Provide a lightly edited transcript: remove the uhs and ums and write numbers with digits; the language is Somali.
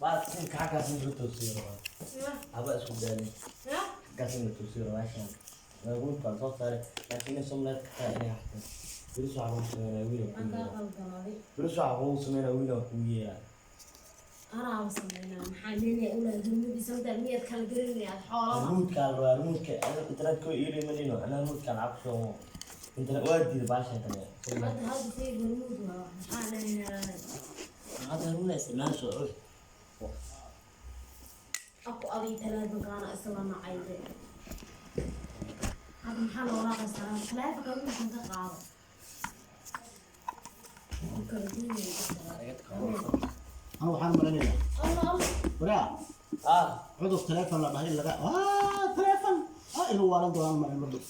Baalka simka xaggaas in laga toosiyo rabaa. Ya. Haba isku daalin. Ya. Xaggaas in la toosiyo rabaa meeshaan. Remote-ka la soo saaray, laakiin in Somaliland ka tahay inay xataa. Beris waxaa kugu sameynaya wiil aan Maxaan kuu kaa yeeraa. qaldanaaday? Beris waxaa kugu sameynaya wiil aan kuu yeeraa. Anaaba sameynaa. Maxaa leeyahay ulaa hormuud samta miyaad kala garanayaa xoolaba? Remote-ka la rabaa, remote-ka. Adiga internet-ka way iila imanayno. Anaa remote-ka lacag ku soo internet waa diiday baashan kale. Hadda hadda sii hormuud waa maxaa leeyahay? Hadda remote isticmaasho cus. Aku adiga taleefankaana isla nacayde. Hadda maxaa loola qastaa? Taleefanka wiilkan ka qaado. Ku kala duwanyahay. Anu waxaan malaynayaa. Allah Allah. Waraa. Ah. Cudur taleefon la dhahay in laga taleefon inuu waalan doonaan malin mar dhow.